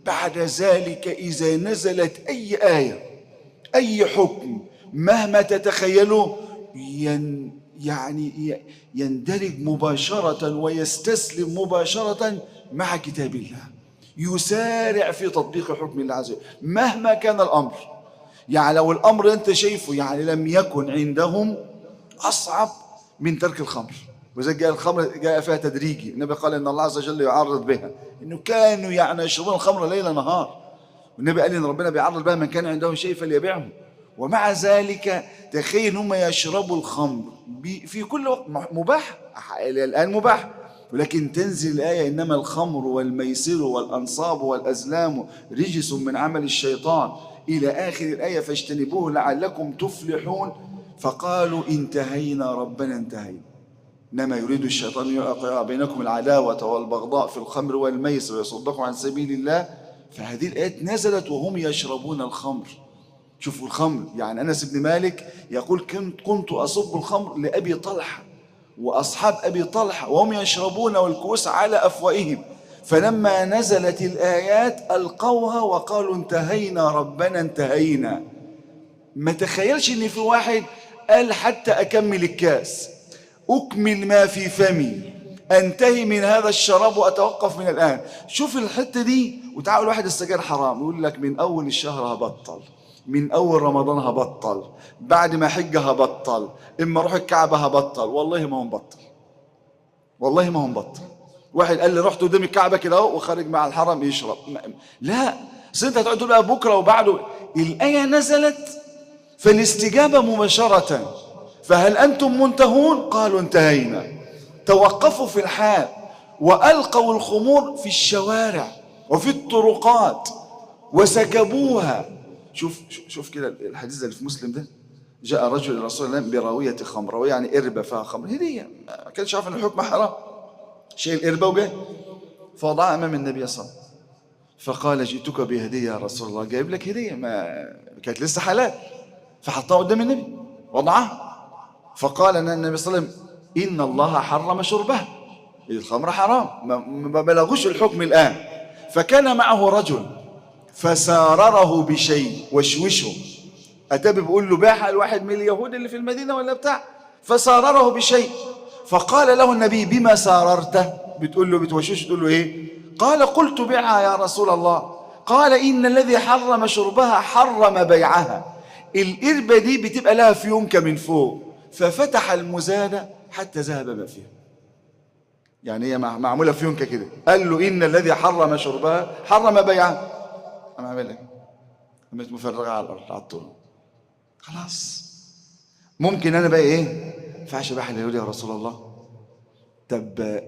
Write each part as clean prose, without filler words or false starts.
بعد ذلك إذا نزلت أي آية، أي حكم، مهما تتخيله، يعني يندرج مباشرة ويستسلم مباشرة مع كتاب الله، يسارع في تطبيق حكم الله عز وجل مهما كان الأمر. يعني لو الأمر أنت شايفه يعني لم يكن عندهم أصعب من ترك الخمر، وإذا جاء الخمر جاء فيها تدريجي. النبي قال إن الله عز وجل يعرض بها، إنه كانوا يعني يشربون الخمر ليل نهار، والنبي قال إن ربنا بيعرض بها من كان عنده شيء فليبيعه. ومع ذلك تخيل هم يشربوا الخمر في كل وقت، مباح الآن مباح، ولكن تنزل الآية إنما الخمر والميسر والأنصاب والأزلام رجس من عمل الشيطان إلى آخر الآية فاجتنبوه لعلكم تفلحون. فقالوا انتهينا ربنا انتهينا. إنما يريد الشيطان يوقع بينكم العداوة والبغضاء في الخمر والميسر ويصدكم عن سبيل الله. فهذه الآيات نزلت وهم يشربون الخمر. شوفوا الخمر، يعني أنس بن مالك يقول كنت أصب الخمر لأبي طلحة وأصحاب أبي طلحة وهم يشربون والكؤوس على أفواههم، فلما نزلت الآيات ألقوها وقالوا انتهينا ربنا انتهينا. ما تخيلش إن في واحد قال حتى أكمل الكاس، أكمل ما في فمي، أنتهي من هذا الشراب وأتوقف من الآن. شوف الحتة دي. وتعال واحد السجاير حرام، يقول لك من أول الشهر هبطل، من أول رمضان هبطل، بعد ما حج هبطل، إما أروح الكعبة هبطل. والله ما هو مبطل، والله ما هو مبطل. واحد قال لي رحت قدام الكعبة كده أهو وخارج مع الحرم يشرب. لا، أصل أنت هتقعد تقول بقى بكرة وبعده. الآية نزلت فالاستجابة مباشرة. فهل أنتم منتهون؟ قالوا انتهينا. توقفوا في الحال وألقوا الخمور في الشوارع وفي الطرقات وسكبوها. شوف شوف كده الحديث اللي في مسلم ده، جاء رجل إلى رسول الله براوية خمر، راوية يعني قربة فيها خمر، هدية، ما كانش عارف إن الحكم حرام، شيل القربة وجاي فوضعها أمام النبي صلى الله عليه وسلم. فقال جئتك بهدية يا رسول الله، جايب لك هدية، ما كانت لسه حلال، فحطها قدام النبي وضعها. فقال النبي صلى الله عليه وسلم إن الله حرم شربها، الخمر حرام، ما بلغوش الحكم الآن. فكان معه رجل فسارره بشيء وشوشه، أتى بيقول له باع الواحد من اليهود اللي في المدينة ولا بتاع، فسارره بشيء. فقال له النبي بما ساررته؟ بتقول له بتوشوش، تقول له إيه؟ قال قلت بيعها يا رسول الله. قال إن الذي حرم شربها حرم بيعها. القربة دي بتبقى لها فيونكة من فوق، ففتح المزادة حتى ذهب ما فيها. يعني هي معمولة فيونكة كده. قال له إن الذي حرم شربها حرم بيعها. أنا عامل لك قامت مفرغة على الأرض على الطول. خلاص ممكن أنا بقى إيه؟ ينفعش أبيعها لليهود يا رسول الله؟ طب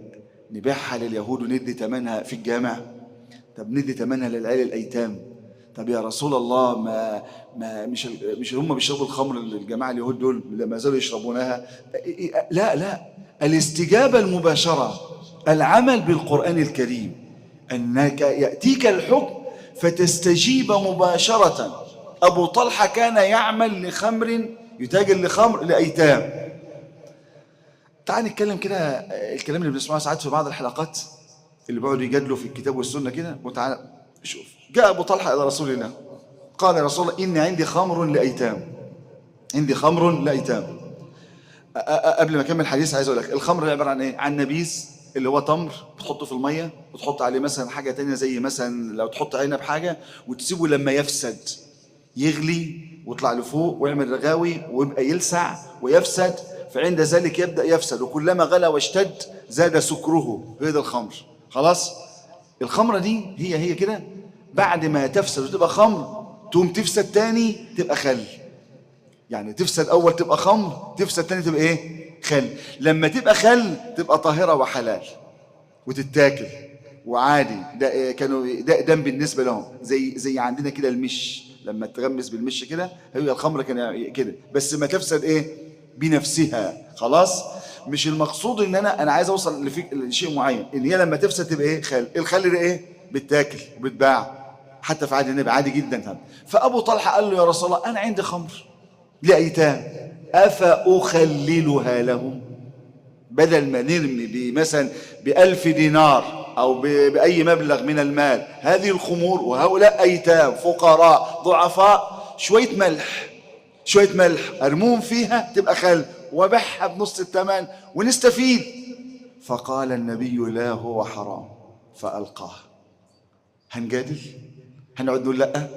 نبيعها لليهود وندي ثمنها في الجامع؟ طب ندي ثمنها للعيال الأيتام؟ طب يا رسول الله ما مش هم بيشربوا الخمر الجماعة اليهود دول ما زالوا يشربونها؟ لا لا، الاستجابة المباشرة، العمل بالقرآن الكريم، أنك يأتيك الحكم فتستجيب مباشرة. أبو طلحة كان يعمل لخمر، يتاجر لخمر لأيتام. تعال نتكلم كده الكلام اللي بنسمعه ساعات في بعض الحلقات اللي بيقعدوا يجادلوا في الكتاب والسنة كده. وتعال شوف، جاء أبو طلحة إلى رسول الله قال يا رسول الله إني عندي خمر لأيتام، عندي خمر لأيتام. قبل ما أكمل الحديث عايز أقول لك الخمر عبارة عن إيه؟ عن نبيذ اللي هو تمر بتحطه في المية وتحط عليه مثلا حاجة تانية، زي مثلا لو تحط عنب حاجة وتسيبه لما يفسد يغلي ويطلع لفوق ويعمل رغاوي ويبقى يلسع ويفسد، فعند ذلك يبدأ يفسد، وكلما غلى واشتد زاد سكره. هي ده الخمر. خلاص الخمرة دي هي كده بعد ما تفسد وتبقى خمر تقوم تفسد تاني تبقى خل. يعني تفسد أول تبقى خمر، تفسد تاني تبقى إيه؟ خل. لما تبقى خل تبقى طاهرة وحلال وتتاكل وعادي. ده كانوا ده دم بالنسبة لهم، زي عندنا كده المش لما تغمس بالمش كده، هي الخمر كان كده، بس ما تفسد إيه؟ بنفسها. خلاص مش المقصود ان انا عايز اوصل لشيء معين، ان هي لما تفسد تبقى ايه؟ خل. الخل ده ايه؟ بتاكل وبتباع حتى في عهد النبي عادي جدا. فابو طلحة قال له يا رسول الله انا عندي خمر لايتام افاخللها لهم؟ بدل ما نرمي مثلا ب1000 دينار أو بأي مبلغ من المال هذه الخمور، وهؤلاء أيتام فقراء ضعفاء، شوية ملح، شوية ملح أرموهم فيها تبقى خل، وبيعها بنص الثمن ونستفيد. فقال النبي لا هو حرام، فألقاه. هنجادل؟ هنقعد نقول لأ؟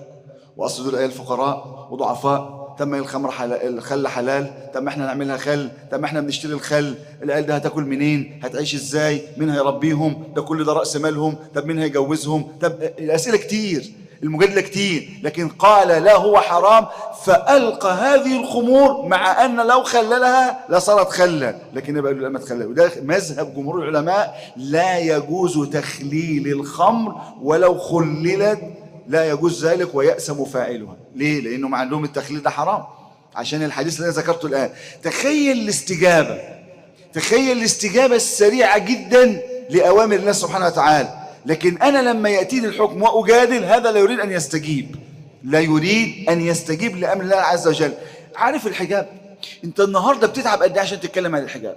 وأصل دول عيال فقراء وضعفاء، تم الخمر حلال، الخل حلال، طب ما احنا نعملها خل، طب ما احنا بنشتري الخل، العيال ده هتاكل منين؟ هتعيش ازاي؟ مين هيربيهم؟ ده كل ده رأس مالهم، طب مين هيجوزهم؟ طب الأسئلة كتير، المجادلة كتير، لكن قال لا هو حرام، فألقى هذه الخمور، مع أن لو خللها لصارت خلا، لكن يبقى لا ما تخلل. وده مذهب جمهور العلماء، لا يجوز تخليل الخمر ولو خللت، لا يجوز ذلك ويأسم فاعلها. ليه؟ لأنه عندهم التخليل ده حرام، عشان الحديث اللي أنا ذكرته الآن. تخيل الاستجابة، تخيل الاستجابة السريعة جدا لأوامر الله سبحانه وتعالى. لكن أنا لما يأتيني الحكم وأجادل، هذا لا يريد أن يستجيب، لا يريد أن يستجيب لأمر الله عز وجل. عارف الحجاب؟ أنت النهاردة بتتعب قد إيه عشان تتكلم عن الحجاب؟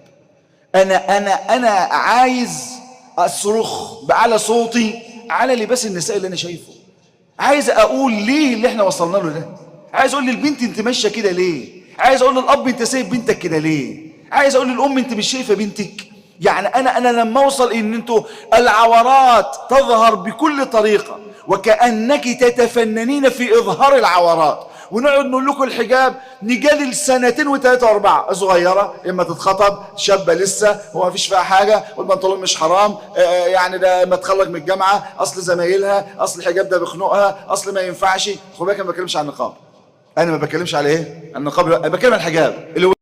أنا عايز أصرخ بأعلى صوتي على لباس النساء اللي أنا شايفه. عايز أقول ليه اللي احنا وصلنا له ده؟ عايز أقول للبنت أنت ماشية كده ليه؟ عايز أقول للأب أنت سايب بنتك كده ليه؟ عايز أقول للأم أنت مش شايفة بنتك؟ يعني أنا لما أوصل إن أنتوا العورات تظهر بكل طريقة، وكأنك تتفننين في إظهار العورات، ونقعد نقول لكم الحجاب، نجادل سنتين وثلاثة وأربعة، صغيرة إما تتخطب، شابة لسه هو ما فيش فيها حاجة، والبنطلون مش حرام، يعني ده ما تخرج من الجامعة، أصل زمايلها، أصل الحجاب ده بيخنقها، أصل ما ينفعش. خد بالك أنا ما بتكلمش عن النقاب، أنا ما بتكلمش على إيه؟ النقاب، أنا بتكلم عن الحجاب اللي هو